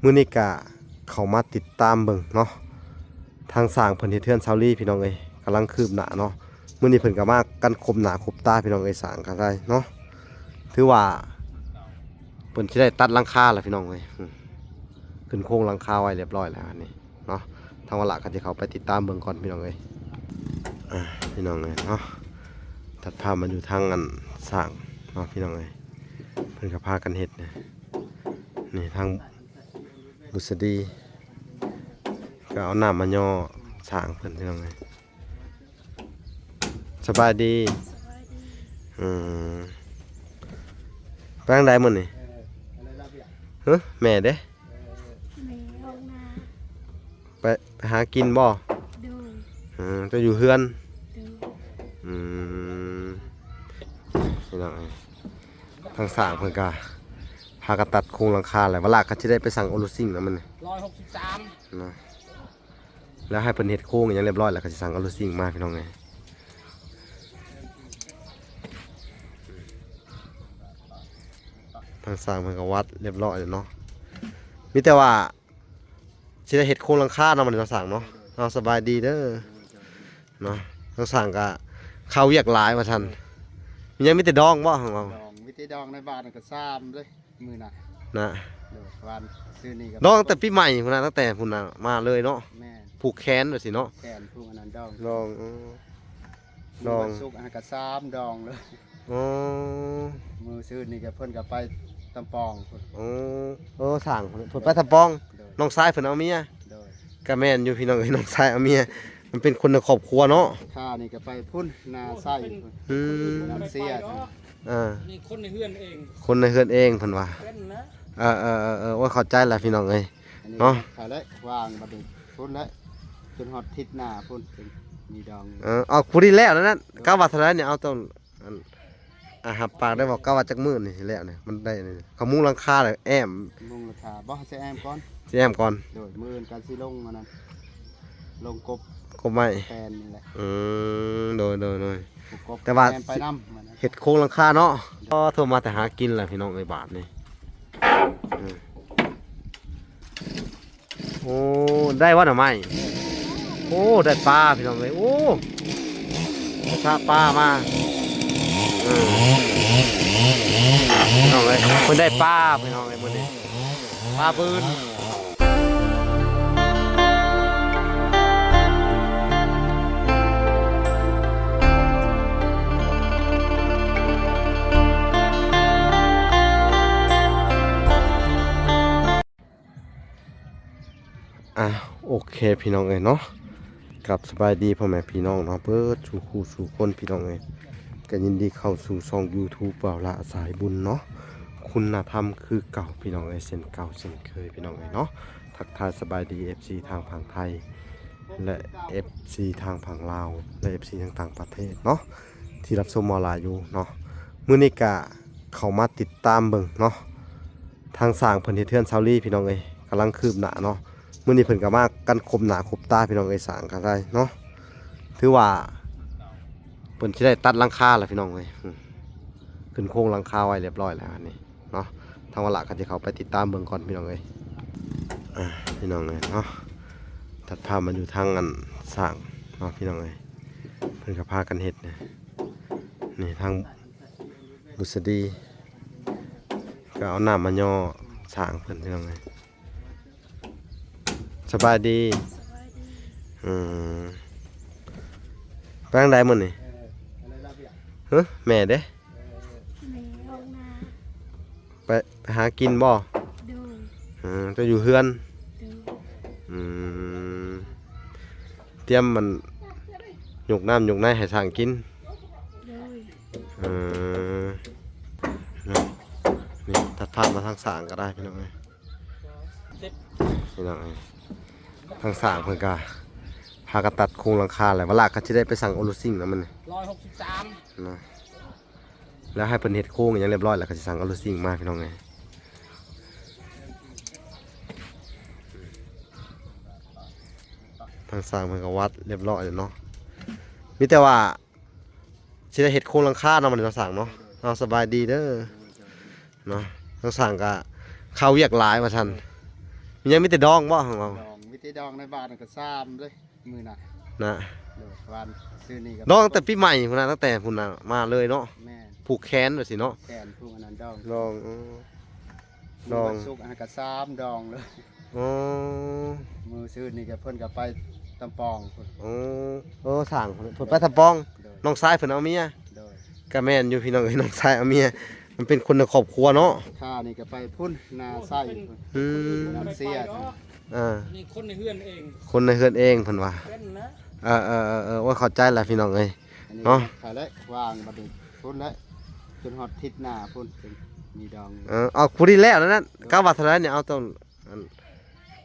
ມື້ນີ້ກະເຂົ້າມາຕິດຕາມເບິ່ງເນາະ ທາງຊ່າງເພິ່ນເຮັດເຮືອນຊາວລີພີ່ນ້ອງເອີຍ ກຳລັງຄືບໜ້າເນາະ. ມື້ນີ້ເພິ່ນກະມາກັນຄົບໜ້າຄົບຕາພີ່ນ້ອງເອີຍ ຊ່າງກະໄດ້ເນາະ ຖືວ່າເພິ່ນຊິໄດ້ຕັດຫຼັງຄາແລ້ວພີ່ນ້ອງເອີຍ ອືມ ຂຶ້ນໂຄງຫຼັງຄາໄວ້ຮຽບຮ້ອຍແລ້ວອັນນີ້ເນາະ. ທາງວາລະກະຊິເຂົ້າໄປຕິດຕາມເບິ່ງກ່ອນພີ່ນ້ອງເອີຍ ອ່າ ພີ່ນ້ອງເອີຍເນາະ. ຕັດພາບມາຢູ່ທາງອັນຊ່າງເນາະພີ່ນ້ອງເອີຍ ເພິ່ນກະພາກັນເຮັດນະ ນີ້ທາງ ບຸດສະດີ ກໍເອົານ້ຳມາຍໍຊ່າງເພິ່ນພີ່ນ້ອງເອີຍ. ສະບາຍດີ. ສະບາຍດີ. ອືມ ໄປທາງໃດມື້ນີ້? ເອີ ຫື ແມ່ເດ້? ແມ່ອອກນາ. ໄປ ໄປຫາກິນບໍ່? ໂດຍ. ອືມ ເຈົ້າຢູ່ເຮືອນ? ໂດຍ. ອືມ ພີ່ນ້ອງເອີຍ ທາງຊ່າງເພິ່ນກະພາກັນຕັດໂຄງຫຼັງຄາແລ້ວ ວາລະກະຊິໄດ້ໄປສັ່ງເອົາລົດຊິງນຳມັນນີ້ ຮ້ອຍຫົກສິບສາມ ນະ ແລ້ວໃຫ້ເພິ່ນເຮັດໂຄງອີ່ຫຍັງຮຽບຮ້ອຍແລ້ວ ກະຊິສັ່ງເອົາລົດຊິງມາພີ່ນ້ອງເອີຍ. ທາງຊ່າງເພິ່ນກະວັດຮຽບຮ້ອຍແລ້ວເນາະ ມີແຕ່ວ່າ ຊິໄດ້ເຮັດໂຄງຫຼັງຄາເນາະ ມື້ນີ້ເນາະຊ່າງເນາະ. ເອົາ ສະບາຍດີເດີເນາະ. ທາງຊ່າງກະເຂົ້າວຽກຫຼາຍວ່າຊັ້ນ ມີຫຍັງ ມີແຕ່ດອງບໍ່ຂອງເຮົາ? ດອງ ມີແຕ່ດອງໃນບ້ານກະຊາມເລີຍມື້ນະ ນະ ໂດຍ ວານຊື້ນີ້ກະ ດອງແຕ່ປີໃໝ່ພຸ້ນນະ ຕັ້ງແຕ່ພຸ້ນນະມາເລີຍເນາະ. ແມ່ນ ຜູກແຂນວ່າຊີ້ເນາະ ແຂນຜູກອັນນັ້ນດອງ ດອງ ເອີ ດອງ ມື້ວັນສຸກອັນນັ້ນກະຊາມດອງເລີຍ. ອໍ ມື້ຊືນນີ້ກະເພິ່ນກະໄປຕຳປອງພຸ້ນ. ອໍ ເອີ ຊ່າງເພິ່ນໄປຕຳປອງ ໂດຍ ນ້ອງຊາຍເພິ່ນເອົາເມຍ. ໂດຍ ກະແມ່ນຢູ່ພີ່ນ້ອງເອີຍ ນ້ອງຊາຍເອົາເມຍ ມັນເປັນຄົນໃນຄອບຄົວເນາະ. ຂ້ານີ້ກະໄປພຸ້ນ ນາໄຊພຸ້ນ ອືມ ນາເຊຍ. ອ່າ ອັນນີ້ຄົນໃນເຮືອນເອງ ຄົນໃນເຮືອນເອງເພິ່ນວ່າ ເປັນນະ ເອີໆໆ ໂອ້ຍ ເຂົ້າໃຈລະພີ່ນ້ອງເອີຍ ອັນນີ້ ເນາະ. ຂ້າແຫຼະວາງບັດນີ້ພຸ້ນແຫຼະ ຈົນຮອດທິດໜ້າພຸ້ນ ເປັນມີດອງ. ເອີ ເອົາ ຜູ້ນີ້ແລ້ວນັ້ນ ໂດຍ ກະວ່າເທົ່າໃດນີ້ ເອົາຕ້ອງ ອັນ ອ່າ ຮັບປາກໄດ້ບໍ່ ກະວ່າຈັກມື້ນີ້ຊິແລ້ວນີ້ ມັນໄດ້ນີ້ ເຂົາມຸງຫຼັງຄາແລ້ວ ແອ້ມ ມຸງຫຼັງຄາບໍ່ ຊິແອ້ມກ່ອນ ຊິແອ້ມກ່ອນ. ໂດຍ ມື້ອື່ນກະຊິລົງອັນນັ້ນ ລົງກົບ ກົບໄມ້ ແປນນີ້ແຫຼະ. ອືມ ໂດຍໆໆ ແຕ່ວ່າ ແປນໄປນຳ ເຮັດໂຄງຫຼັງຄາເນາະ. ໂດຍ ອໍ ໂທມາແຕ່ຫາກິນແຫຼະພີ່ນ້ອງເອີຍ ບາດນີ້ ເອີ ໂອ້ ໄດ້ວ່າໜໍ່ໄມ້ ໂອ້ ໄດ້ປາພີ່ນ້ອງເອີຍ ໂອ້ ໄດ້ປາມາ ເອີ ພີ່ນ້ອງເອີຍ ເພິ່ນໄດ້ປາພີ່ນ້ອງເອີຍ ມື້ນີ້ປາບືນ. ອ່າ ໂອເຄພີ່ນ້ອງເອີຍເນາະ ກັບສະບາຍດີພໍ່ແມ່ພີ່ນ້ອງເນາະ ເບິດສູ່ຄູ່ສູ່ຄົນພີ່ນ້ອງເອີຍ ກະຍິນດີເຂົ້າສູ່ຊ່ອງຢູທູບບ່າວຫຼ້າສາຍບຸນເນາະ ຄຸນນະທຳຄືເກົ່າພີ່ນ້ອງເອີຍ ເຊັ່ນເກົ່າເຊັ່ນເຄີຍພີ່ນ້ອງເອີຍເນາະ. ທັກທາຍສະບາຍດີເອັຟຊີທາງຝັ່ງໄທ ແລະ ເອັຟຊີທາງຝັ່ງລາວ ແລະ ເອັຟຊີທາງຕ່າງປະເທດເນາະ ທີ່ຮັບຊົມອອນລາຍຢູ່ເນາະ. ມື້ນີ້ກະເຂົ້າມາຕິດຕາມເບິ່ງເນາະ ທາງຊ່າງເພິ່ນເຮັດເຮືອນຊາວລີພີ່ນ້ອງເອີຍ ກຳລັງຄືບໜ້າເນາະ. ມື້ນີ້ເພິ່ນກະມາກັນຄົບໜ້າຄົບຕາພີ່ນ້ອງເອີຍ ຊ່າງກະໄດ້ເນາະ ຖືວ່າເພິ່ນຊິໄດ້ຕັດຫຼັງຄາແລ້ວພີ່ນ້ອງເອີຍ ອືມ ຂຶ້ນໂຄງຫຼັງຄາໄວ້ຮຽບຮ້ອຍແລ້ວອັນນີ້ເນາະ. ທາງວາລະກະຊິເຂົ້າໄປຕິດຕາມເບິ່ງກ່ອນພີ່ນ້ອງເອີຍ ອ່າ ພີ່ນ້ອງເອີຍເນາະ. ຕັດພາບມາຢູ່ທາງອັນຊ່າງເນາະພີ່ນ້ອງເອີຍ ເພິ່ນກະພາກັນເຮັດນະ ນີ້ທາງ ບຸດສະດີ ກໍເອົານ້ຳມາຍໍຊ່າງເພິ່ນພີ່ນ້ອງເອີຍ. ສະບາຍດີ. ສະບາຍດີ. ອືມ ໄປທາງໃດມື້ນີ້? ຫື ແມ່ເດ້? ແມ່ອອກນາ. ໄປ ໄປຫາກິນບໍ່? ໂດຍ. ເອີ ເຈົ້າຢູ່ເຮືອນ? ໂດຍ. ອືມ ຕຽມມັນຍົກນ້ຳຍົກໃນໃຫ້ຊ່າງກິນ? ໂດຍ. ເອີ ນີ້ ຕັດພາບມາທາງຊ່າງກໍໄດ້ພີ່ນ້ອງເອີຍ ພີ່ນ້ອງເອີຍ. ທາງຊ່າງເພິ່ນກໍພາກັນຕັດໂຄງຫຼັງຄາແລ້ວ ວາລະກໍຊິໄດ້ໄປສັ່ງເອົາລົດຊິງນຳມັນນີ້ ຮ້ອຍຫົກສິບສາມ ນະ ແລ້ວໃຫ້ເພິ່ນເຮັດໂຄງອີ່ຫຍັງຮຽບຮ້ອຍແລ້ວ ກໍຊິສັ່ງເອົາລົດຊິງມາພີ່ນ້ອງເອີຍ. ທາງຊ່າງເພິ່ນກໍວັດຮຽບຮ້ອຍແລ້ວເນາະ ມີແຕ່ວ່າຊິໄດ້ເຮັດໂຄງຫຼັງຄາເນາະ ມື້ນີ້ເນາະຊ່າງເນາະ. ເອົາ ສະບາຍດີເດີເນາະ. ທາງຊ່າງກໍເຂົ້າວຽກຫຼາຍວ່າຊັ້ນ ຍັງມີແຕ່ດອງບໍ່ຂອງເຮົາ? ດອງ ມີແຕ່ດອງໃນບ້ານກໍຊາມເດ້ ມື້ນະ ນະ ໂດຍ ວານ ຊື້ນີ້ກໍ ດອງຕັ້ງແຕ່ປີໃໝ່ພຸ້ນນະ ຕັ້ງແຕ່ພຸ້ນນະ ມາເລີຍເນາະ. ແມ່ນ ຜູກແຂນວ່າຊີ້ເນາະ ແຂນຜູກອັນນັ້ນດອງ ດອງ ເອີ ດອງ ມື້ວັນສຸກອັນນັ້ນກໍຊາມດອງເລີຍ. ອໍ ມື້ຊືນນີ້ກໍເພິ່ນກໍໄປຕຳປອງພຸ້ນ. ອໍ ເອີ ຊ່າງເພິ່ນໄປຕຳປອງ ໂດຍ ນ້ອງຊາຍເພິ່ນເອົາເມຍ. ໂດຍ ກໍແມ່ນຢູ່ພີ່ນ້ອງເອີຍ ນ້ອງຊາຍເອົາເມຍ ມັນເປັນຄົນໃນຄອບຄົວເນາະ. ຂ້ານີ້ກໍໄປພຸ້ນ ນາໄຊພຸ້ນ ອືມ ນ້ຳເຊຍ ອ່າ ນີ້ຄົນໃນເຮືອນເອງ ຄົນໃນເຮືອນເອງເພິ່ນວ່າ ເປັນນະ ເອີໆໆ ໂອ້ຍ ເຂົ້າໃຈແລ້ວພີ່ນ້ອງເອີຍ ອັນນີ້ ເນາະ. ຂ້າແຫຼະວາງບັດນີ້ພຸ້ນແຫຼະ ຈົນຮອດທິດໜ້າພຸ້ນ ຈຶ່ງມີດອງ. ເອີ ເອົາ ຜູ້ນີ້ແລ້ວນັ້ນ ໂດຍ ກະວ່າເທົ່າໃດນີ້ ເອົາຕ້ອງ ອັນ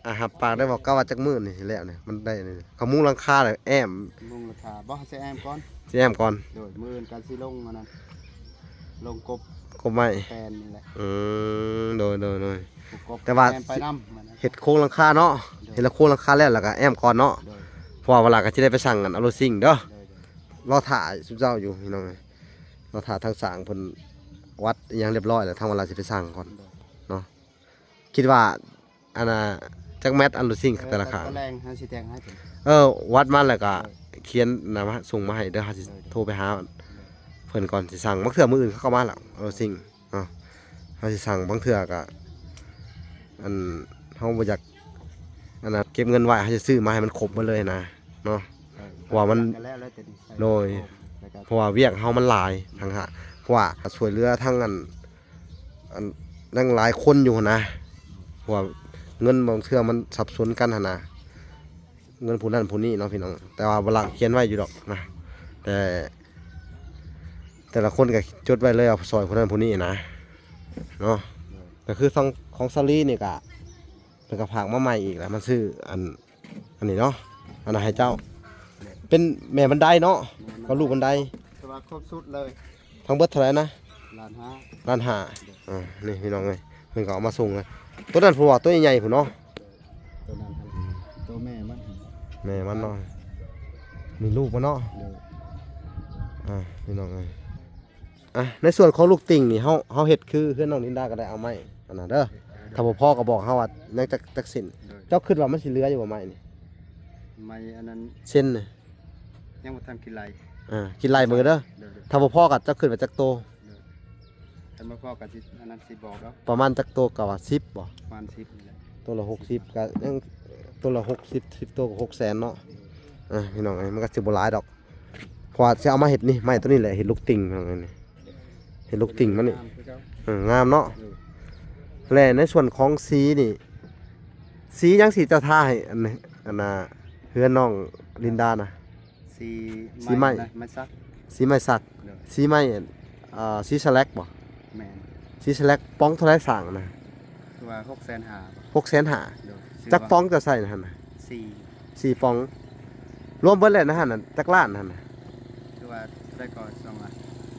ອ່າ ຮັບປາກໄດ້ບໍ່ ກະວ່າຈັກມື້ນີ້ຊິແລ້ວນີ້ ມັນໄດ້ນີ້ ເຂົາມຸງຫຼັງຄາແລ້ວ ແອ້ມ ມຸງຫຼັງຄາ ບໍ່ ຊິແອ້ມກ່ອນ ຊິແອ້ມກ່ອນ. ໂດຍ ມື້ອື່ນກໍຊິລົງອັນນັ້ນ ລົງກົບ ກົບໄມ້ ແປນນີ້ແຫຼະ. ອືມ ໂດຍໆໆ ແຕ່ວ່າ ແອ້ມໄປນຳ ເຮັດໂຄງຫຼັງຄາເນາະ. ໂດຍ ເຮັດໂຄງຫຼັງຄາແລ້ວ ແລ້ວກໍແອ້ມກ່ອນເນາະ. ໂດຍ ເພາະວ່າເວລາກໍຊິໄດ້ໄປສ້າງອັນ outdoor sink ເດີ. ໂດຍໆ ລໍຖ້າຊຸມເຈົ້າຢູ່ພີ່ນ້ອງເອີຍ ລໍຖ້າທາງສ້າງເພິ່ນວັດອີ່ຫຍັງຮຽບຮ້ອຍແລ້ວ ທາງເວລາຊິໄປສ້າງກ່ອນ ໂດຍ ເນາະ. ຄິດວ່າ ອັນນ່າ ຈັກແມັດ outdoor sink ເອີ ແຕ່ລະຂ້າງ ຕອນແລງເຮົາຊິແຕ່ງໃຫ້ເພິ່ນ. ເອີ ວັດມາແລ້ວກໍ ເອີ ຂຽນນຳ ສົ່ງມາໃຫ້ເດີ ເຮົາຊິ ໂດຍໆ ໂທໄປຫາ ໂດຍ ເພິ່ນກ່ອນ ຊິສັ່ງ ບາງເທື່ອມື້ອື່ນເຂົາກໍມາແລ້ວ ເອີ outdoor sink ເນາະ. ເຮົາຊິສັ່ງ ບາງເທື່ອກໍ ອັນ ເຮົາບໍ່ຢາກ ອັນນ່າ ເກັບເງິນໄວ້ ເຮົາຊິຊື້ມາໃຫ້ມັນຄົບໝົດເລີຍນະ ເນາະ. ເອີ ເພາະວ່າມັນ ກໍແລ້ວ ແລ້ວແຕ່ ໂດຍ ແລ້ວກໍ ເພາະວ່າວຽກເຮົາມັນຫຼາຍ ທາງຫາ ເພາະວ່າຊ່ວຍເຫຼືອທາງ ອັນ ອັນ ຍັງຫຼາຍຄົນຢູ່ຫັ້ນນະ ເພາະວ່າເງິນບາງເທື່ອມັນສັບສົນກັນຫັ້ນນະ ເງິນຜູ້ນັ້ນຜູ້ນີ້ເນາະພີ່ນ້ອງ. ແຕ່ວ່າເວລາຂຽນໄວ້ຢູ່ດອກນະ ແຕ່ ແຕ່ລະຄົນກໍຈົດໄວ້ເລີຍ ເອົາຊ່ອຍຜູ້ນັ້ນຜູ້ນີ້ນະ ເນາະ. ໂດຍ ກໍຄືຂອງ ຂອງສາລີນີ້ກໍ ເພິ່ນກໍຝາກມາໃໝ່ອີກແລ້ວ ມາຊື້ອັນ ອັນນີ້ເນາະ ອັນນັ້ນໃຫ້ເຈົ້າ ແມ່ນ ເປັນແມ່ບັນໄດເນາະ ແມ່ນ ກັບລູກບັນໄດ ຖືວ່າຄົບຊຸດເລີຍ. ທັງເບິດເທົ່າໃດນະ? ລ້ານຫ້າ ລ້ານຫ້າ. ອ່າ ນີ້ພີ່ນ້ອງເອີຍ ເພິ່ນກໍເອົາມາສົ່ງເລີຍ. ຕົວນັ້ນຜູ້ວ່າຕົວໃຫຍ່ໆ ພຸ້ນເນາະ ຕົວນັ້ນ ຕົວແມ່ມັນ ແມ່ມັນເນາະ ນີ້ລູກມັນເນາະ. ໂດຍ ອ່າ ພີ່ນ້ອງເອີຍ ອ່ະ ໃນສ່ວນຂອງລູກຕິ່ງນີ້ ເຮົາ ເຮົາເຮັດຄືເຮືອນນ້ອງລິນດາກໍໄດ້ເອົາໄມ້ອັນນັ້ນເດີ. ໂດຍ ຖ້າບໍ່ພໍກໍບອກເຮົາວ່າຍັງຈັກ ຈັກເສັ້ນ. ໂດຍ ເຈົ້າຄິດວ່າມັນຊິເຫຼືອຢູ່ບໍ່ໄມ້ນີ້? ໄມ້ອັນນັ້ນ ເສັ້ນນີ້ ຍັງບໍ່ທັນຄິດໄລ່ ອ່າ ຄິດໄລ່ເບິ່ງເດີ. ໂດຍໆ ຖ້າບໍ່ພໍກໍເຈົ້າຄິດວ່າຈັກໂຕ? ໂດຍ ຄັນບໍ່ພໍກໍຊິ ອັນນັ້ນຊິບອກດອກ. ປະມານຈັກໂຕກໍວ່າ ສິບບໍ່? ປະມານສິບນີ້ແຫຼະ ໂຕລະຫົກສິບ ກໍຍັງ ໂຕລະຫົກສິບ ສິບໂຕກໍຫົກແສນເນາະ. ອ່າ ພີ່ນ້ອງເອີຍ ມັນກໍຊິບໍ່ຫຼາຍດອກ ເພາະວ່າຊິເອົາມາເຮັດນີ້ ໄມ້ຕົວນີ້ແຫຼະ ເຮັດລູກຕິ່ງພີ່ນ້ອງເອີຍ ນີ້ ເຮັດລູກຕິ່ງມັນນີ້ ງາມຄືເກົ່າ ເອີ ງາມເນາະ. ໂດຍ ແລະໃນສ່ວນຂອງສີນີ້ ສີຫຍັງ ສີເຈົ້າທາໃຫ້ ອັນ ອັນນ່າ ເຮືອນນ້ອງລິນດານະ? ສີ ສີໄມ້ ໄມ້ນະ ໄມ້ສັກ ສີໄມ້ສັກ. ໂດຍ ສີໄມ້ ອ່າ ສີສະແລັກບໍ່? ແມ່ນ ສີສະແລັກ ປ໋ອງເທົ່າໃດສ້າງນະ? ຄືວ່າຫົກແສນຫ້າ ຫົກແສນຫ້າ. ໂດຍ ຈັກປ໋ອງເຈົ້າໃສ່ຫັ້ນນະ? ສີ່ ສີ່ປ໋ອງ. ລວມເບິດແລ້ວໃນຫັ້ນນະ ຈັກລ້ານຫັ້ນນະ? ຄືວ່າເທົ່າໃດກໍສອງລ້ານ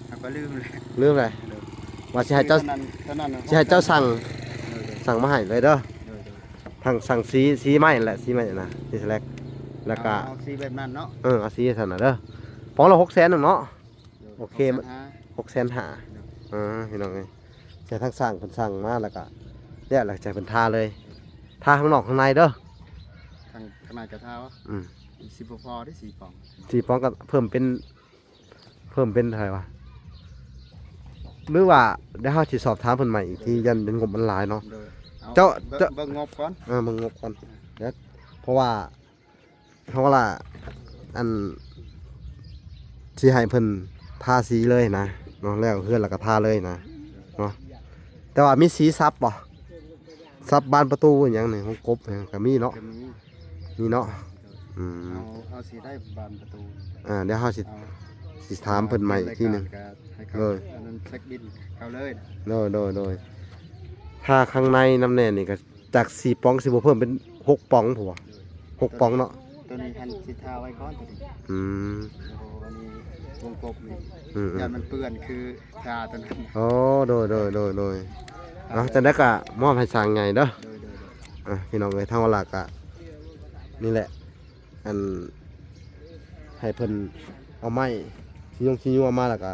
ເຮົາກໍລືມແລ້ວ ລືມແລ້ວ. ໂດຍ ວ່າຊິໃຫ້ເຈົ້າ ເທົ່ານັ້ນ ເທົ່ານັ້ນນະ ຊິໃຫ້ເຈົ້າສັ່ງ ໂດຍໆ ສັ່ງມາໃຫ້ເລີຍເດີ. ໂດຍໆ ທັງສັ່ງສີ ສີໄມ້ແຫຼະ ສີໄມ້ນະ ສີສະແລັກ ແລ້ວກໍ ເອົາ ເອົາສີແບບນັ້ນເນາະ. ເອີ ເອົາສີຊັ້ນນະເດີ. ປ໋ອງລະຫົກແສນໜຶ່ງເນາະ. ໂດຍ ໂອເຄ ຫົກແສນຫ້າ ຫົກແສນຫ້າ. ໂດຍ ອ່າ ພີ່ນ້ອງເອີຍ ຈະທັງສ້າງເພິ່ນສັ່ງມາ ແລ້ວກະ ແລ້ວ ແລ້ວຈະໃຫ້ເພິ່ນທາເລີຍ ທາຂ້າງນອກຂ້າງໃນເດີ. ທາງ ທາງໃນກະທາວະ? ອືມ ຊິບໍ່ພໍເດ້ສີ່ປ໋ອງ ສີ່ປ໋ອງກໍເພີ່ມເປັນ ເພີ່ມເປັນເທົ່າໃດວະ? ຫຼືວ່າດຽວເຮົາຊິສອບຖາມເພິ່ນໃໝ່ອີກທີ ຢ້ານງົບມັນຫຼາຍເນາະ. ໂດຍ ເອົາ ເຈົ້າ ເບິ່ງ ເຈົ້າ ເບິ່ງງົບກ່ອນ. ເອີ ເບິ່ງງົບກ່ອນ ເອີ ເດີ ເພາະວ່າ ເຮົາວ່າ ອັນ ຊິໃຫ້ເພິ່ນທາສີເລີຍນະເນາະ ແລ້ວເຮືອນລະກະທາເລີຍນະເນາະ. ແຕ່ວ່າມີສີສັບບໍ່? ສັບບານປະຕູຫຍັງນີ້ ຫົວກົບຫຍັງກະມີເນາະ. ກະມີ ມີເນາະ. ອືມ ເອົາ ເອົາສີໄດ້ບານປະຕູ. ອ່າ ດຽວເຮົາຊິ ເອົາ ຊິຖາມເພິ່ນໃໝ່ອີກທີໜຶ່ງ. ໂດຍ ອັນນັ້ນເຊັກບິນເຂົາເລີຍ. ໂດຍ ໂດຍ ໂດຍ ຖ້າຂ້າງໃນນຳແນ່ນີ້ກະ ຈາກສີ່ປ໋ອງຊິບໍ່ເພີ່ມເປັນຫົກປ໋ອງພຸ້ນບໍ່? ຫົກປ໋ອງເນາະ. ຕົວນີ້ຫັ້ນຊິທາໄວ້ກ່ອນຕົວນີ້. ອືມ ໂອ້ ອັນນີ້ວົງກົບນີ້ ອືມໆ ຢ້ານມັນເປື້ອນຄືທາຕົວນັ້ນ. ໂອ້ ໂດຍໆໆໆ ເອົາ ຈັ່ງໃດກະມອບໃຫ້ຊ່າງໃຫຍ່ເດີ. ໂດຍໆໆ ອ່ະ ພີ່ນ້ອງເອີຍ ທາງວາລາກະນີ້ແຫຼະ ອັນ ໃຫ້ເພິ່ນເອົາໄມ້ຊິຍົງຊິຍົວມາ ແລ້ວກະ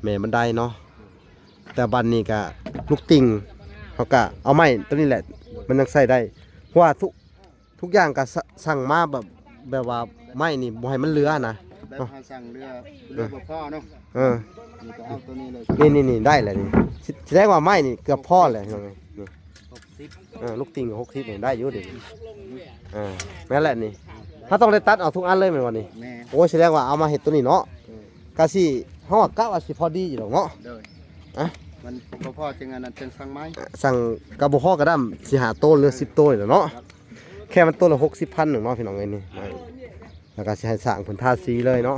ແມ່ບັນໄດເນາະ. ແຕ່ບັດນີ້ກະລູກຕິ່ງ ເຮົາກະເອົາໄມ້ຕົວນີ້ແຫຼະ ມັນຍັງໃຊ້ໄດ້. ເພາະວ່າທຸກ ທຸກຢ່າງກໍສະ ສັ່ງມາແບບ ແບບວ່າໄມ້ນີ້ບໍ່ໃຫ້ມັນເຫຼືອນະ ແບບເຮົາສັ່ງເຫຼືອ ເຫຼືອບໍ່ພໍເນາະ ເອີ ນີ້ກໍເອົາໂຕນີ້ເລີຍ ນີ້ໆໆ ໄດ້ແລ້ວນີ້ ສະ ສະແດງວ່າໄມ້ນີ້ເກືອບພໍແລ້ວ ນີ້ ຫົກສິບ ເອີ ລູກຕິ່ງຫົກສິບນີ້ໄດ້ຢູ່ເດ ເອີ ແມ່ນແຫຼະນີ້ ເຮົາຕ້ອງໄດ້ຕັດເອົາທຸກອັນເລີຍແມ່ນບໍ່ນີ້? ແມ່ນ ໂອ້ຍ ສະແດງວ່າເອົາມາເຮັດໂຕນີ້ເນາະ ເອີ ກະຊິ ເຮົາວ່າ ກະວ່າຊິພໍດີຢູ່ດອກເນາະ ໂດຍ ອະ ມັນບໍ່ພໍຈຶ່ງອັນນັ້ນ ຈຶ່ງສັ່ງໃໝ່ ສັ່ງກະບໍ່ພໍກະດຳ ສີ່ຫ້າໂຕ ຫຼື ສິບໂຕນີ້ແຫຼະເນາະ ແຄ່ມັນໂຕລະຫົກສິບພັນໜຶ່ງເນາະ ພີ່ນ້ອງເອີຍນີ້ ແລ້ວກະຊິໃຫ້ຊ່າງເພິ່ນທາສີເລີຍເນາະ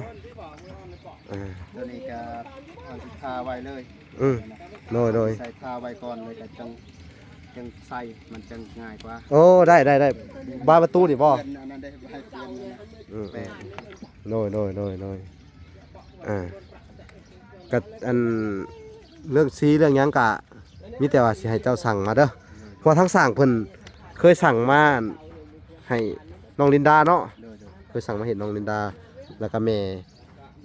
ອາ ໂຕນີ້ກະເຮົາຊິທາໄວ້ເລີຍ ອືມ ໂດຍໆ ໃສ່ທາໄວ້ກ່ອນ ແລ້ວກະຈັ່ງ ຈັ່ງໃສ່ ມັນຈັ່ງງ່າຍກວ່າ ໂອ້ ໄດ້ໆໆ ບານປະຕູນີ້ບໍ່? ອັນນັ້ນໄດ້ ໃຫ້ປ່ຽນ ອືມ ແປະ ໂດຍໆໆໆ ອາ ກະອັນ ເລື່ອງສີເລື່ອງຫຍັງກະ ມີແຕ່ວ່າຊິໃຫ້ເຈົ້າສັ່ງມາເດີ ເພາະວ່າທາງຊ່າງເພິ່ນເຄີຍສັ່ງມາໃຫ້ນ້ອງລິນດາເນາະ ໂດຍໆ ເຄີຍສັ່ງມາເຮັດນ້ອງລິນດາ ແລ້ວກະແມ່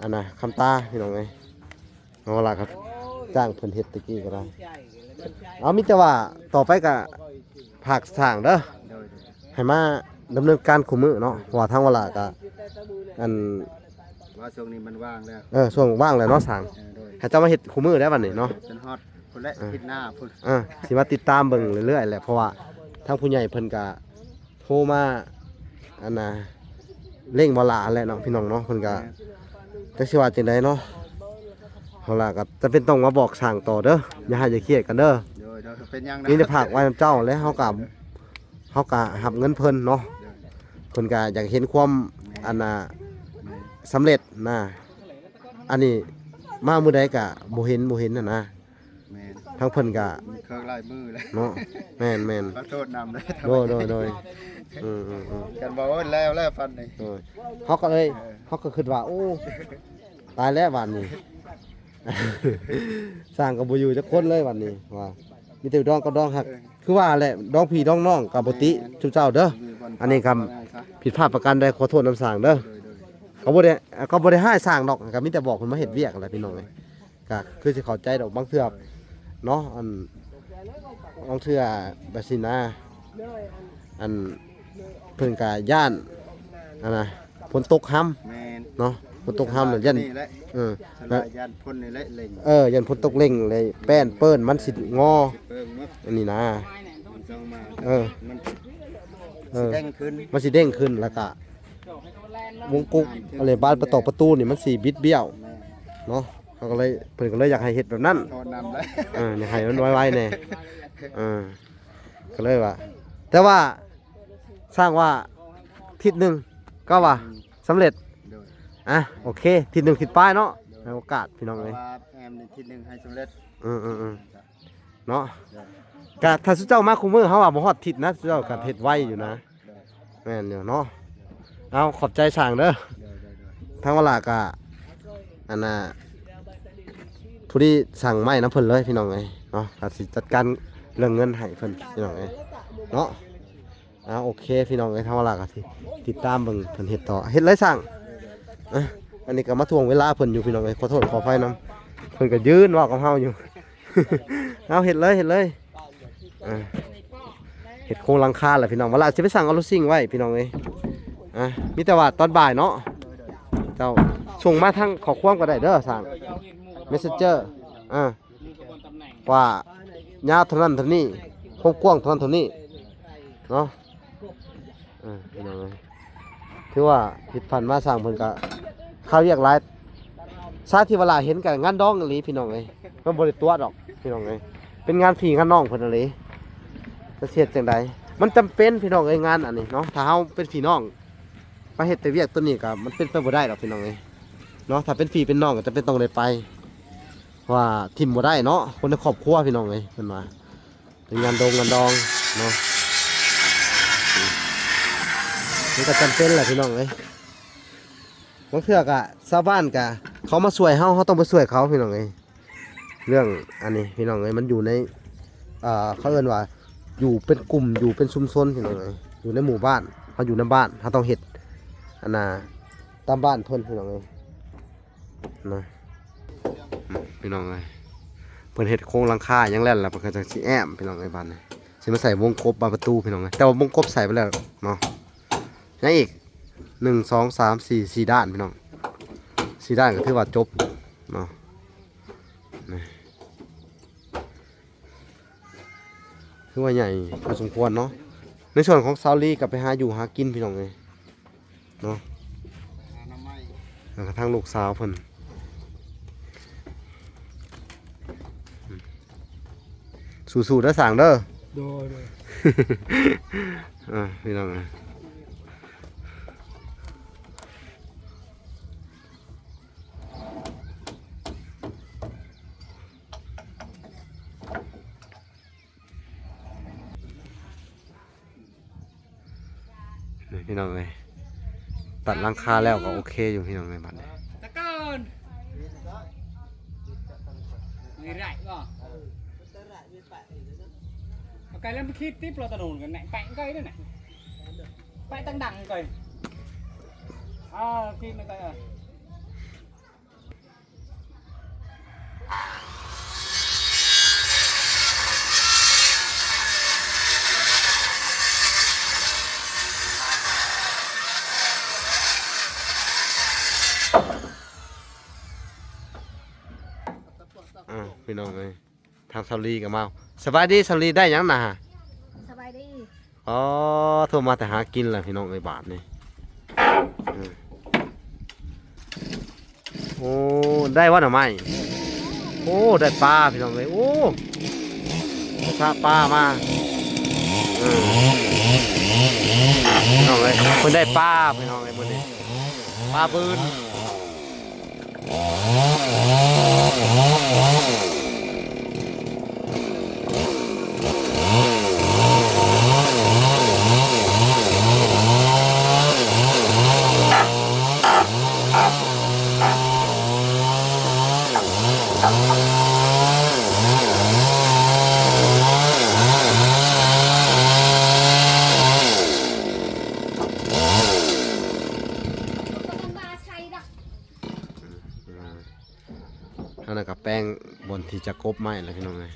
ອັນນະ ຄຳຕາ ພີ່ນ້ອງເອີຍ ເຮົາລະກະຈ້າງເພິ່ນເຮັດແຕ່ກີ້ກະໄດ້ ເອົາ ມີແຕ່ວ່າຕໍ່ໄປກະຝາກຊ່າງເດີ ໂດຍໆ ໃຫ້ມາດຳເນີນການຄູ່ມື້ເນາະ ເພາະວ່າທາງວາລະກະ ອັນ ວ່າຊ່ວງນີ້ມັນວ່າງແລ້ວ ເອີ ຊ່ວງວ່າງແລ້ວເນາະຊ່າງ ເອີ ໂດຍ ໃຫ້ເຈົ້າມາເຮັດຄູ່ມື້ໄດ້ບັດນີ້ເນາະ ຈົນຮອດພຸ້ນແຫຼະ ເອີ ທິດໜ້າພຸ້ນ ເອີ ຊິມາຕິດຕາມເບິ່ງເລື້ອຍໆແຫຼະ ເພາະວ່າທາງຜູ້ໃຫຍ່ເພິ່ນກະໂທມາ ອັນນະ ເລັ່ງວາລະຫັ້ນແຫຼະເນາະ ພີ່ນ້ອງເນາະ ເພິ່ນກະ ແມ່ນ ຈັກຊິວ່າຈັ່ງໃດເນາະ ເຮົາລະກະຈຳເປັນຕ້ອງມາບອກຊ່າງຕໍ່ເດີ ຢ່າຮ້າຍຢ່າຄຽດກັນເດີ ໂດຍໆ ເປັນຫຍັງນະ ມີແຕ່ຝາກໄວ້ນຳເຈົ້າ ແລະເຮົາກະ ເຮົາກະຮັບເງິນເພິ່ນເນາະ ໂດຍ ເພິ່ນກະຢາກເຫັນຄວາມ ແມ່ນ ອັນນະ ແມ່ນ ສຳເລັດນະ ອັນນີ້ມາມື້ໃດກະບໍ່ເຫັນ ບໍ່ເຫັນຫັ້ນນະ ແມ່ນ ທາງເພິ່ນກະ ມີເຄື່ອງລາຍມືແລ້ວເນາະ ແມ່ນໆ ຂໍໂທດນຳເດີ ໂດຍໆໆ ອືມໆໆ ກັນວ່າ ໂອ້ຍ ແລ້ວແລ້ວປານນີ້ ໂດຍ ເຮົາກະເລີຍ ເອີ ເຮົາກະຄິດວ່າ ໂອ້ ຕາຍແລ້ວບາດນີ້ ຊ່າງກະບໍ່ຢູ່ຈັກຄົນເລີຍບາດນີ້ ວ່າ ມີແຕ່ດອງກັບດອງ ຫາກ ເອີ ຄືວ່າແຫຼະ ດອງພີ່ດອງນ້ອງກະບໍ່ຕິ ແມ່ນ ຊຸມເຈົ້າເດີ ອັນນີ້ກະຜິດພາດປະການໃດ ຂໍໂທດນຳຊ່າງເດີ ໂດຍໆ ກະບໍ່ໄດ້ ກະບໍ່ໄດ້ຮ້າຍຊ່າງດອກ ກະມີແຕ່ບອກເພິ່ນມາເຮັດວຽກຫັ້ນແຫຼະ ພີ່ນ້ອງເອີຍ ກະຄືຊິເຂົ້າໃຈດອກ ບາງເທື່ອເນາະ ອັນ ບາງເທື່ອແບບຊີ້ນະ ອັນ ເພິ່ນກະຢ້ານ ອັນນະ ຝົນຕົກຮຳ ແມ່ນ ເນາະ ຝົນຕົກຮຳ ຢ້ານ ນີ້ແຫຼະ ເອີ ສ່ວນຫຼາຍຢ້ານຝົນນີ້ແຫຼະເລັ່ງ ເອີ ຢ້ານຝົນຕົກເລັ່ງເລີຍ ແປ້ນເປີ້ນມັນຊິງໍ ຊິເປີ້ງເນາະ ອັນນີ້ນະ ມັນຊິອອກມາ ເອີ ມັນ ເອີ ຊິເດັ່ງຂຶ້ນ ມັນຊິເດັ່ງຂຶ້ນ ແລ້ວກະວົງກຸກ ອັນນີ້ ບານປະຕອກປະຕູນີ້ມັນຊິບິດບ້ຽວ ແມ່ນ ເນາະ ເຮົາກະເລີຍ ເພິ່ນກະເລີຍຢາກໃຫ້ເຮັດແບບນັ້ນ ໂທດນຳເລີຍ ເອີ ຢາກໃຫ້ມັນໄວໆແດ່ ເອີ ກະເລີຍວ່າ ແຕ່ວ່າຊ່າງວ່າທິດໜຶ່ງກະວ່າ ອືມ ສຳເລັດ ໂດຍ ອະ ໂອເຄ ທິດໜຶ່ງທິດປາຍເນາະ ໂດຍ ໃຫ້ໂອກາດພີ່ນ້ອງເອີຍ ເພາະວ່າແອມນີ້ທິດໜຶ່ງໃຫ້ສຳເລັດ ອືມໆໆ ເນາະ ໂດຍ ກະຖ້າຊຸມເຈົ້າມາຄູ່ມື້ ເຮົາວ່າບໍ່ຮອດທິດນະ ຊຸມເຈົ້າກະເຮັດໄວຢູ່ນະ ໂດຍ ແມ່ນຢູ່ເນາະ ເອົາ ຂອບໃຈຊ່າງເດີ ໂດຍໆໆ ທາງວາລະກະ ອັນນະ ຜູ້ທີ່ສັ່ງໄມ້ນຳເພິ່ນເລີຍພີ່ນ້ອງເອີຍເນາະ ກະຊິຈັດການເລື່ອງເງິນໃຫ້ເພິ່ນພີ່ນ້ອງເອີຍເນາະ ເອົາ ໂອເຄພີ່ນ້ອງເອີຍ ທາງວາລະກະຊິຕິດຕາມເບິ່ງເພິ່ນເຮັດຕໍ່ ເຮັດເລີຍຊ່າງ ອະ ອັນນີ້ກະມາຖ່ວງເວລາເພິ່ນຢູ່ພີ່ນ້ອງເອີຍ ຂໍໂທດຂໍອະໄພນຳ ເພິ່ນກະຢືນເວົ້າກັບເຮົາຢູ່ ເອົາ ເຮັດເລີຍ ເຮັດເລີຍ ອ່າ ເຮັດໂຄງຫຼັງຄາແຫຼະພີ່ນ້ອງ ວາລະຊິໄປສັ່ງເອົາລົດຊິງໄວ້ພີ່ນ້ອງເອີຍ ອ່າ ມີແຕ່ວ່າຕອນບ່າຍເນາະ ເຈົ້າ ສົ່ງມາທາງຂໍ້ຄວາມກະໄດ້ເດີ ຊ່າງ Messenger ອ່າ ວ່າຍາວເທົ່ານັ້ນເທົ່ານີ້ ຄວາມກວ້າງເທົ່ານັ້ນເທົ່ານີ້ເນາະ ເອີ ພີ່ນ້ອງເອີຍ ຖືວ່າຜິດພາດມາ ຊ່າງເພິ່ນກະຄາວຽກຫຼາຍ ຊາທີ່ວາລະເຫັນກະງານດອງອີ່ຫຼີພີ່ນ້ອງເອີຍ ມັນບໍ່ໄດ້ຕົວະດອກພີ່ນ້ອງເອີຍ ເປັນງານພີ່ງານນ້ອງເພິ່ນອີ່ຫຼີ ຈະເຮັດຈັ່ງໃດ ມັນຈຳເປັນພີ່ນ້ອງເອີຍ ງານອັນນີ້ເນາະ ຖ້າເຮົາເປັນພີ່ນ້ອງ ໄປເຮັດແຕ່ວຽກໂຕນີ້ກະມັນເປັນໄປບໍ່ໄດ້ດອກພີ່ນ້ອງເອີຍເນາະ ຖ້າເປັນພີ່ເປັນນ້ອງກະຈຳເປັນຕ້ອງໄດ້ໄປ ເພາະວ່າຖິ້ມບໍ່ໄດ້ເນາະ ຄົນໃນຄອບຄົວພີ່ນ້ອງເອີຍ ເພິ່ນວ່າ ເປັນງານດົງງານດອງເນາະ ມັນກະຈຳເປັນແຫຼະພີ່ນ້ອງເອີຍ ບາງເທື່ອກະຊາວບ້ານກະເຂົາມາຊ່ວຍເຮົາ ເຮົາຕ້ອງໄປຊ່ວຍເຂົາພີ່ນ້ອງເອີຍ ເລື່ອງອັນນີ້ພີ່ນ້ອງເອີຍ ມັນຢູ່ໃນ ເອີ ເຂົາເອີ້ນວ່າຢູ່ເປັນກຸ່ມ ຢູ່ເປັນຊຸມຊົນພີ່ນ້ອງເອີຍ ຢູ່ໃນໝູ່ບ້ານ ເຮົາຢູ່ນຳບ້ານ ເຮົາຕ້ອງເຮັດ ອັນນ່າ ຕາມບ້ານເພິ່ນພີ່ນ້ອງເອີຍ ນະ ອືມ ພີ່ນ້ອງເອີຍ ເພິ່ນເຮັດໂຄງຫຼັງຄາຫຍັງແລ້ວ ແລ້ວເພິ່ນກະຈັ່ງຊິແອ້ມພີ່ນ້ອງເອີຍ ບາດນີ້ ຊິມາໃສ່ວົງກົບບານປະຕູພີ່ນ້ອງເອີຍ ແຕ່ວ່າວົງກົບໃສ່ໄປແລ້ວເນາະ. ຍັງອີກ ໜຶ່ງ ສອງ ສາມ ສີ່ ສີ່ດ້ານພີ່ນ້ອງ ສີ່ດ້ານກໍຖືວ່າຈົບເນາະ. ນີ້ ຖືວ່າໃຫຍ່ພໍສົມຄວນເນາະ. ໃນສ່ວນຂອງສາວລີກໍໄປຫາຢູ່ຫາກິນພີ່ນ້ອງເອີຍເນາະ ແລ້ວກໍທາງລູກສາວເພິ່ນ ສູ້ໆເດີສ້າງເດີ. ໂດຍ ໂດຍ ອ່າ ພີ່ນ້ອງເອີຍ ນີ້ພີ່ນ້ອງເອີຍ ຕັດຫຼັງຄາແລ້ວກໍໂອເຄຢູ່ພີ່ນ້ອງເອີຍ. ບັດນີ້ ຕະກອນ ມີໄດ້ບໍ່? ເອົາໄກ່ແລ້ວໄປຂີດຕິບລະຕະໜູນກັນແນ່ ແປະໄກ່ນັ້ນນະ ແປະຕັງດັງໄກ່ ເອີ ຂີດມັນໄກ່ ເອີ. ອ່າ ພີ່ນ້ອງເອີຍ ທາງສາວລີກໍມາ. ສະບາຍດີສາວລີ ໄດ້ຫຍັງນະ? ສະບາຍດີ. ອໍ ໂທມາແຕ່ຫາກິນແຫຼະພີ່ນ້ອງເອີຍ ບາດນີ້. ເອີ ໂອ້ ໄດ້ວ່າໜໍ່ໄມ້? ໂອ້ ໄດ້ປາພີ່ນ້ອງເອີຍ. ໂອ້ ໄປຊະປາມາ. ເອີ ພີ່ນ້ອງເອີຍ ເພິ່ນໄດ້ປາພີ່ນ້ອງເອີຍ ມື້ນີ້ ປາບືນ. ອັນນັ້ນກໍແປງບ່ອນທີ່ຈະກົບໄມ້ແລ້ວພີ່ນ້ອງເອີຍ.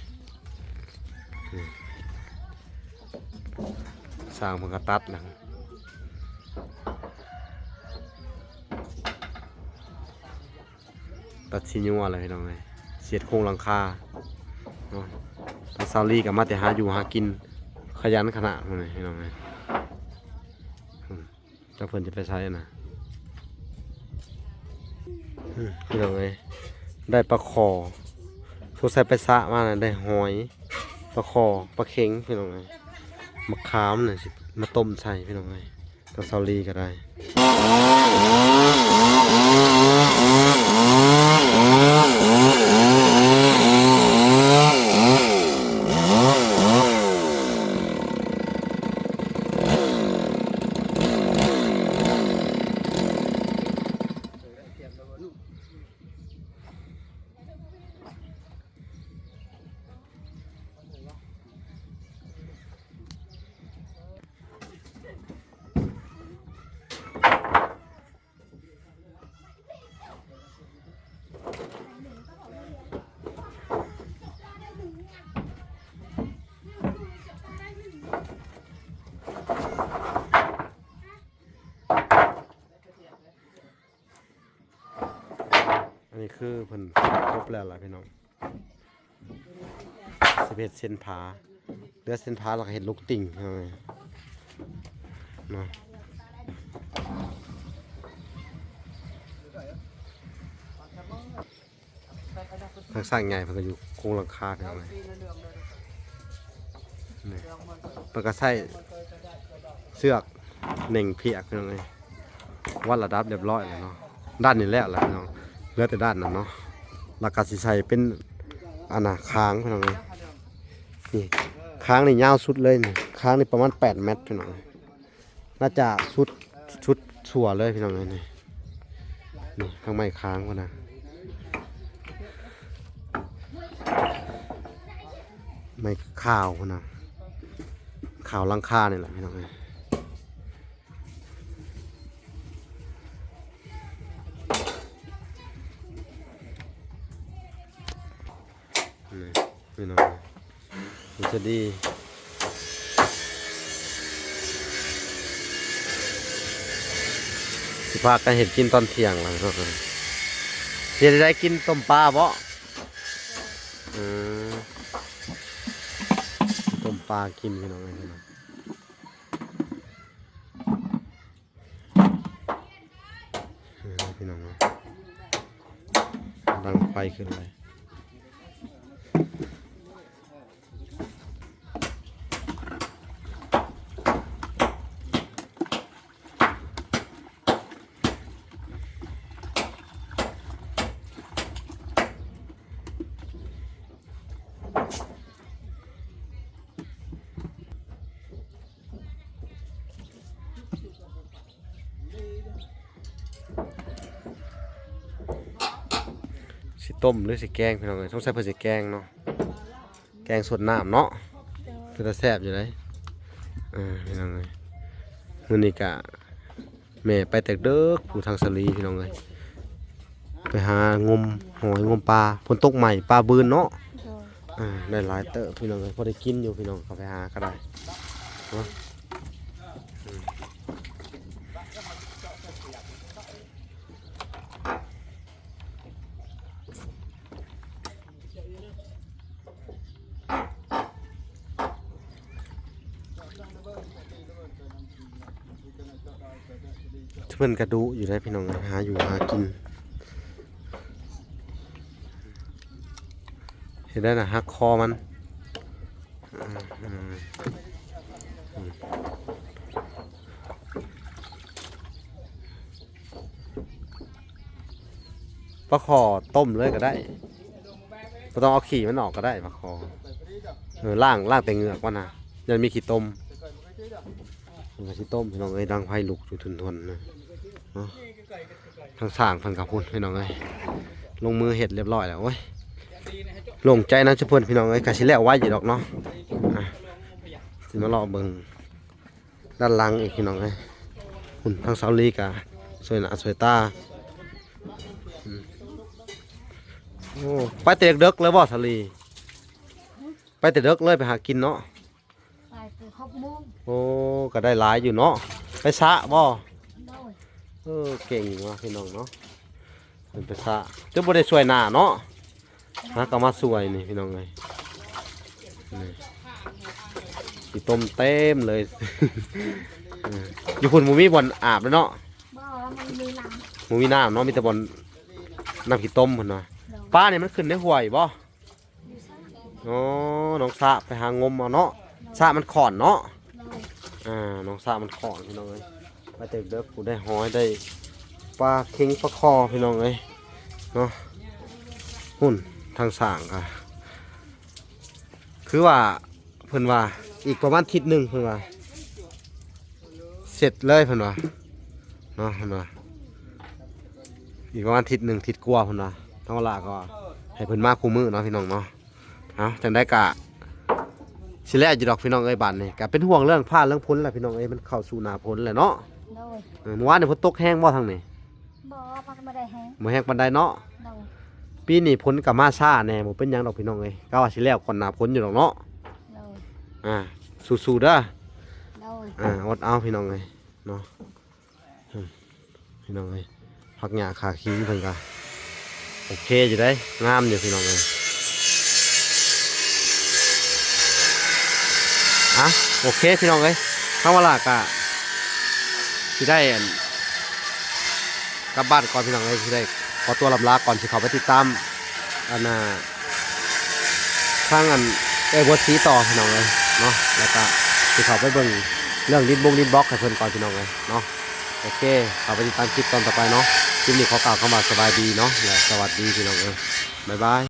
ຊ່າງເພິ່ນກໍຕັດແລ້ວ ຕັດສີຍົວແລ້ວພີ່ນ້ອງເອີຍ ສຽດໂຄງຫຼັງຄາເນາະ. ທາງສາວລີກໍມາແຕ່ຫາຢູ່ຫາກິນ ຂະຫຍັນຂະໜາດ ພີ່ນ້ອງເອີຍ. ຈັກເພິ່ນຈະໄປໃສນະ. ອືມ ພີ່ນ້ອງເອີຍ ໄດ້ປາຄໍ່ ສົງໄສໄປສະມານະ ໄດ້ຫອຍ ປາຄໍ່ ປາເຂັງ ພີ່ນ້ອງເອີຍ. ມະຂາມນະ ຊິມາຕົ້ມໃສ່ ພີ່ນ້ອງເອີຍ ທາງສາວລີກໍໄດ້. ອັນນີ້ຄືເພິ່ນຄົບແລ້ວລະພີ່ນ້ອງ. ສິບເອັດເສັ້ນຜາ ເຫຼືອເສັ້ນຜາແລ້ວກໍເຮັດລູກຕິ່ງເນາະ. ທາງຊ່າງໃຫຍ່ເພິ່ນກໍຢູ່ໂຄງຫຼັງຄາພີ່ນ້ອງເອີຍ. ນີ້ ເພິ່ນກໍໃຊ້ເຊືອກເໜັງພຽກພີ່ນ້ອງເອີຍ. ວັດລະດັບຮຽບຮ້ອຍແລ້ວເນາະ. ດ້ານນີ້ແລ້ວລະພີ່ນ້ອງ ເຫຼືອແຕ່ດ້ານນັ້ນເນາະ. ແລ້ວກໍຊິໃສ່ເປັນ ອັນນ່າ ຄາງພີ່ນ້ອງເອີຍ. ນີ້ ຄາງນີ້ຍາວສຸດເລີຍນີ້ ຄາງນີ້ປະມານແປດແມັດພີ່ນ້ອງ. ໜ້າຈະສຸດ ສຸດຊົ່ວເລີຍພີ່ນ້ອງເອີຍ. ນີ້ ນີ້ທາງໄມ້ຄາງພຸ້ນນະ ໄມ້ຄາວພຸ້ນນະ ຄາວຫຼັງຄານີ້ແຫຼະພີ່ນ້ອງເອີຍ. ນີ້ພີ່ນ້ອງ ມັນຈະດີ ຊິພາກັນເຮັດກິນຕອນທ່ຽງລະເນາະ. ເຮັດໄດ້ກິນຕົ້ມປາບໍ? ອືມ ຕົ້ມປາກິນພີ່ນ້ອງເອີຍ. ເອີ ພີ່ນ້ອງເອີຍ ດັງໄຟຂຶ້ນເລີຍ. ຊິຕົ້ມ ຫຼື ຊິແກງ ພີ່ນ້ອງເອີຍ. ສົງໄສເພິ່ນຊິແກງເນາະ ແກງສົດນ້ຳເນາະ. ໂດຍ ເປັນຕາແຊບຢູ່ເດ້. ເອີ ພີ່ນ້ອງເອີຍ ມື້ນີ້ກະ ແມ່ໄປແຕ່ເດິກ ຜູ້ທາງສາລີ ພີ່ນ້ອງເອີຍ ໄປຫາງົມຫອຍງົມປາ. ຝົນຕົກໃໝ່ ປາບືນເນາະ. ໂດຍ ອ່າ ໄດ້ຫຼາຍເຕີບ ພີ່ນ້ອງເອີຍ ພໍໄດ້ກິນຢູ່ ພີ່ນ້ອງ ເຂົ້າໄປຫາກໍໄດ້ເນາະ. ອືມ ເພິ່ນກະດຸຢູ່ໄດ໋ ພີ່ນ້ອງເອີຍ ຫາຢູ່ຫາກິນ. ເຮັດໄດ້ນະ ຫັກຄໍມັນ. ອືມ ອືມ ປາຄໍຕົ້ມເລີຍກໍໄດ້ ບໍ່ຕ້ອງເອົາຂີ້ມັນອອກກໍໄດ້ປາຄໍ. ເອີ ລ້າງ ລ້າງແຕ່ເງືອກມັນນະ ຢ້ານມີຂີ້ຕົມ. ມັນກໍຊິຕົ້ມ ພີ່ນ້ອງເອີຍ ດັງໄຟລຸກຢູ່ທົນໆນະເນາະ. ທາງຊ່າງເພິ່ນກໍພຸ້ນ ພີ່ນ້ອງເອີຍ ລົງມືເຮັດຮຽບຮ້ອຍແລ້ວ. ໂອ້ຍ ໂລ່ງໃຈນຳຊຸມເພິ່ນ ພີ່ນ້ອງເອີຍ ກໍຊິແລ້ວໄວຢູ່ດອກເນາະ. ອ່ະ ຊິມາເລາະເບິ່ງ ດ້ານຫຼັງອີກ ພີ່ນ້ອງເອີຍ. ພຸ້ນ ທາງສາວລີກະຊ່ວຍໜ້າຊ່ວຍຕາ. ອືມ ໂອ້ ໄປແຕ່ເດິກໆເລີຍບໍ່ສາວລີ? ໄປແຕ່ເດິກເລີຍໄປຫາກິນເນາະ? ໄປແຕ່ຫົກໂມງ. ໂອ້ ກໍໄດ້ຫຼາຍຢູ່ເນາະ. ໄປສະບໍ່? ໂດຍ. ເອີ ເກັ່ງວ່າພີ່ນ້ອງເນາະ ເພິ່ນໄປສະ ຈົນບໍ່ໄດ້ຊ່ວຍໜ້າເນາະ. ຫາກໍມາຊ່ວຍນີ້ ພີ່ນ້ອງເອີຍ ນີ້ ຂີ້ຕົມເຕັມເລີຍ. ເອີ ຢູ່ພຸ້ນບໍ່ມີບ່ອນອາບເລີຍເນາະ? ບໍ່ ມັນມີນ້ຳ ບໍ່ມີນ້ຳເນາະ ມີແຕ່ບ່ອນນ້ຳຂີ້ຕົມພຸ້ນນະ. ໂດຍ. ປານີ້ມັນຂຶ້ນໃນຫ້ວຍບໍ່? ຢູ່ສະ ອໍ ໜອງສະ ໄປຫາງົມເອົາເນາະ. ໂດຍ. ສະມັນຂ້ອນເນາະ. ໂດຍ. ອ່າ ໜອງສະມັນຂ້ອນ ພີ່ນ້ອງເອີຍ. ໄປແຕ່ເດິກ ຜູ້ໄດ້ຫອຍໄດ້ປາເຄັງປາຄໍ ພີ່ນ້ອງເອີຍເນາະ. ພຸ້ນ ທາງຊ່າງກະ ຄືວ່າ ເພິ່ນວ່າອີກປະມານທິດໜຶ່ງ ເພິ່ນວ່າເສັດເລີຍ ເພິ່ນວ່າເນາະ. ເພິ່ນວ່າອີກປະມານທິດໜຶ່ງ ທິດກວ່າ ເພິ່ນວ່າ. ທາງວາລາກໍໃຫ້ເພິ່ນມາຄູ່ມື້ເນາະ ພີ່ນ້ອງເນາະ. ເອົາ ຈັ່ງໃດກະຊິແລ້ວຢູ່ດອກ ພີ່ນ້ອງເອີຍ. ບາດນີ້ກະເປັນຫ່ວງເລື່ອງຟ້າເລື່ອງຝົນແຫຼະ ພີ່ນ້ອງເອີຍ ມັນເຂົ້າສູ່ໜ້າຝົນແລ້ວເນາະ. ໂດຍ. ເອີ ມື້ວານນີ້ຝົນຕົກແຮງບໍ່ທາງນີ້? ບໍ່ ມັນບໍ່ໄດ້ແຮງ ບໍ່ແຮງປານໃດເນາະ. ໂດຍ. ປີນີ້ຝົນກໍມາຊ້າແດ່ ບໍ່ເປັນຫຍັງດອກ ພີ່ນ້ອງເອີຍ ກະວ່າຊິແລ້ວກ່ອນໜ້າຝົນຢູ່ດອກເນາະ. ໂດຍ. ອ່າ ສູ້ໆເດີ. ໂດຍ. ອ່າ ອົດເອົາ ພີ່ນ້ອງເອີຍເນາະ. ອືມ ພີ່ນ້ອງເອີຍ ຜັກຫຍ້າຂາຄີເພິ່ນກະໂອເຄຢູ່ເດ້ ງາມຢູ່ພີ່ນ້ອງເອີຍ. ອ່ະ ໂອເຄພີ່ນ້ອງເອີຍ ທາງວາລາກະຊິໄດ້ ອັນ ກັບບ້ານກ່ອນພີ່ນ້ອງເອີຍ ຊິໄດ້ຂໍຕົວລຳລາກ່ອນ ຊິເຂົ້າໄປຕິດຕາມ ອັນ ນາ ທາງ ອັນ ເອື້ອຍບົວສີຕໍ່ພີ່ນ້ອງເອີຍເນາະ ແລ້ວກະຊິເຂົ້າໄປເບິ່ງເລື່ອງດິນບົງດິນບລັອກໃຫ້ເພິ່ນກ່ອນພີ່ນ້ອງເອີຍເນາະ. ໂອເຄ ເຂົ້າໄປຕິດຕາມຄລິບຕອນຕໍ່ໄປເນາະ. ຄລິບນີ້ຂໍກ່າວຄຳວ່າສະບາຍດີເນາະ ແລະ ສະຫວັດດີພີ່ນ້ອງເອີຍ ບາຍບາຍ.